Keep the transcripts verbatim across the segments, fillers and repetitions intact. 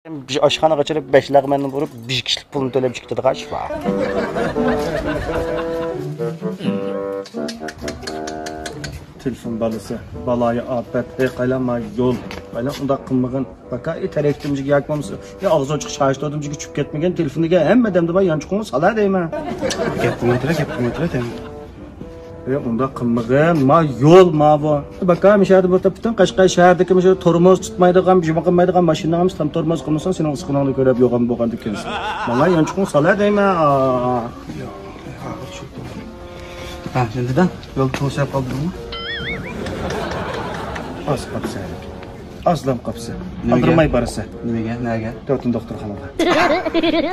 بىر ئاشخانىغا چىقىپ، بەش لەغمەننى بۇرۇپ، بىر كىشىلىك پۇلنى تۆلەپ چىقىپ كېتىدىغان ئىش بار. تېلېفون بالىسى، بالايىئاپەت. ھەي، قايلا ما يول؟ قايلا ئۇنداق قىلمىغىن. باكا، ئى، تەرەكتىمجىگە ياكى بولمىسا، يا ئاغزى ئوچۇق شاش تودۇمجىگە چۈشۈپ كەتمىگەن، تېلېفونىگە ھەممە دەمدە بار يانچۇقىڭنى سالا دەيمەن. گەپ قىلماي تۇرە، گەپ قىلماي تۇرە، دەيمەن. ئى، ئۇنداق قىلمىغىن، ما يول ماۋۇ. باكا، مۇشۇ يەردە بىر پۈتۈن قەشقەر شەھەرىدىكى مۇشۇ تورمۇز تۇتمايدىغان، يۇمۇ قىلمايدىغان ماشىنىنىڭ ھەممىسى تام تورمۇز قىلمىسا، سېنىڭ ئۇسقىنىڭنى كۆرۈپ يوغان بولغان ئىكەنسەن. ماڭا يانچۇقىڭنى سالا دەيمەن. ھە، ئەمدى دە، يولدا توڭشاپ قالدىڭمۇ؟ ئاز قاپسەن. ئازلام قاپسەن. نېمىگە؟ ئالدىرىماي بارىسەن. نېمىگە؟ نەگە؟ تۆتىنچى دوختۇرخانىغا.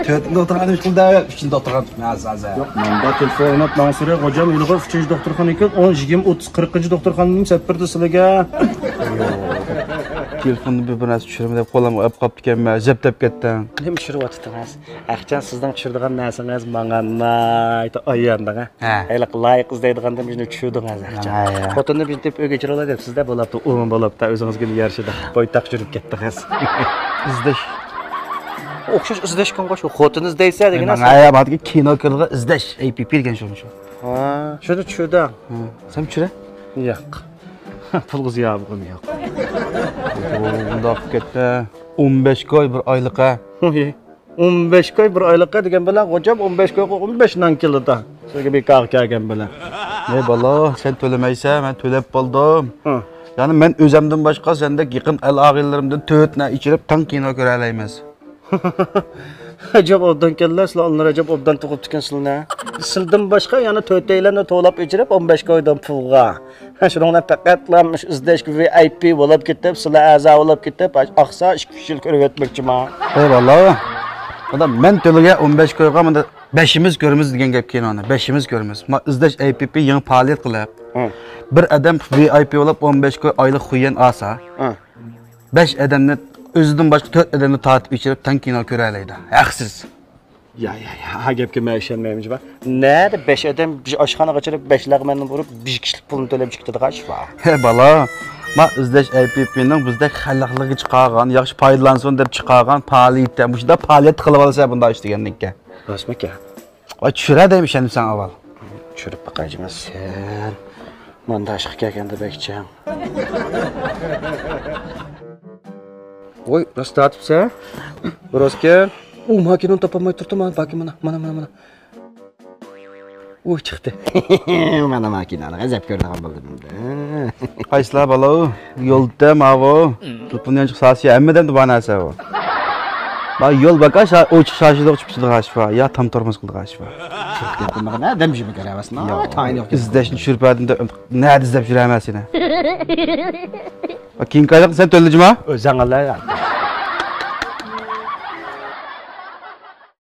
تۆتىنچى دوختۇرخانا ئۈچ خىل دەۋە، ئۈچىنچى دوختۇرخانا. ھازا، ھازا. ياق، ماندا تېلېفون ئويناپ ماڭسىرى، غوجام، ئىلغار ئۈچىنچى دوختۇرخانا ئىكەن، ئون، يىگىرمە، ئوتتۇز، قىرىقىنچى دوختۇرخانىنى سەپ بېرىدۇ سىلىگە. تېلېفوندا بىر، بىر نەرسە چۈشۈرمە دەپ قولۇمغا ئېلىپ قاپتىكەنمەن، ئەجەب دەپ كەتتىڭ. نېمە چۈشۈرۈۋاتىدىڭىز؟ ئەخچان، سىزنىڭ چۈشۈرىدىغان نەرسىڭىز ماڭا ناھايىتى ئايان دەڭە. ھە. ھېلىقى لايىق ئىزدەيدىغاندا مېنى چۈشۈردىڭىز ئەخچان. ھە، ھە. خوتۇننى بىزنى تېپىپ ئۆيگە چىقىرىلا دەپسىزدە، بولاپتۇ، ئۇمۇ بولاپتۇ، ئۆزىڭىزگىلا يارىشىدۇ. بويتاق يۈرۈپ كەتتىڭىز. ئىزدەش. ئوخشاش ئىزدەشكەنغۇ شۇ خوتۇن ئىزدەيسە دېگەن ماڭا ئەسلى. ھە، ماڭا كىنو كۆرىدىغان ئىزدەش، ئەي پى پى دېگەن شۇ، شۇ. ھا، شۇنى چۈشۈردۈڭ. ھە. سەن چۈشۈرە؟ ياق. پۇلغا زىيان بولغىنى يوق. ئۇنداق كەتتى. ئون بەش كوي بىر ئايلىق ھە. ئون بەش كوي بىر ئايلىققا دېگەن بىلەن، غوجام، ئون بەش كويغا ئون بەش نان كېلىدۇ. سىزگە بىكارغا كەلگەن بىلەن. ھەي بالا، سەن تۆلىمەيسەن، مەن تۆلەپ بولدۇم. ھە. يەنى مەن ئۆزەمدىن باشقا سەندەك يېقىن ئەل-ئاغىنىلىرىمدىن تۆت نان ئىچىرىپ تەڭ كىنو كۆرەلەيمىز. ئەجەب ئوبدان كەلدىلە سىلەر، ئاللا ئەجەب ئوبدان تۇغۇپتىكەن سىلەرنى. سىلدىن باشقا يەنە تۆتەيلەننى توۋلاپ ئىچىرىپ ئون بەش كويدىن پۇلغا. شۇنىڭ بىلەن پەقەتلا مۇشۇ ئىزدەشكە ۋى ئاي پى بولۇپ كېتىپ، سىلەر ئەزا بولۇپ كېتىپ، ئاقسا ئىككى، ئۈچ يىل كۆرۈۋەتمەكچىمەن. ھەي بالا، مانا مەن تۆلىگەن ئون بەش كويغا مانا بەشىمىز كۆرىمىز دېگەن گەپ كېيىن ئانا. بەشىمىز كۆرىمىز. ما ئىزدەش ئەي پى پى يېڭى پائالىيەت قىلىپ، ھە. بىر ئادەم ۋى ئاي پى بولۇپ ئون بەش كوي ئايلىق خۇييەن ئالسا، ھە. بەش ئادەمنى، ئۆزىدىن باشقا تۆت ئادەمنى تارتىپ ئىچىرىپ تەڭ كىنو كۆرەلەيدۇ. ھەقسىز. يا، يا، يا، ھا گەپكە مەن ئىشەنمەيمەن جۇما. نەدە بەش ئادەم بىر ئاشخانىغا چىقىپ، بەش لەغمەننى بۇرۇپ، بىر كىشىلىك پۇلنى تۆلەپ چىقىپ كېتىدىغان ئىش بار. ھە، بالا، ما ئىزدەش ئەي پى پىنىڭ بىزدەك خەلقلىككە چىقارغان، ياخشى پايدىلانسۇن دەپ چىقارغان پائالىيىتى. مۇشۇنداق پائالىيەت قىلىپ ئالسا بۇنداق ئىش دېگەندىن كېيىن. راستمىكەن؟ ۋاي، چۈشۈرە دەيمەن، ئىشەنمىسەڭ ئاۋۋال. چۈشۈرۈپ باقاي جۇما سەن. ماندا ئىشقا كەلگەندە بەك چىڭ. ۋوي، راست تارتىپسەن. راستكەن. ئۇ ماكىنىنى تاپالماي تۇرۇپتۇ، مانا، باكى، مانا، مانا، مانا، مانا. ئۇ چىقتى. مانا ماكىنانى غەزەپ كۆرىدىغان بولدۇم ئەمدى. قايسىلار بالا ئۇ؟ يولدا ماۋۇ. تېلېفون يانچۇق ساسى ھەممىدەن بار نەرسە ئۇ. ما يول باكا، شا-، ئوچۇق شاشىدا ئوچۇپ كېتىدىغان ئىش بار. يا تام تورمۇز قىلىدىغان ئىش بار. ئىزدەشنى چۈشۈرۈپ بەردىم دە، نەدە ئىزدەپ يۈرەمەن سېنى؟ كېيىنكى ئايلىقنى سەن تۆلە جۇما. ئۆزۈڭ ئاللا.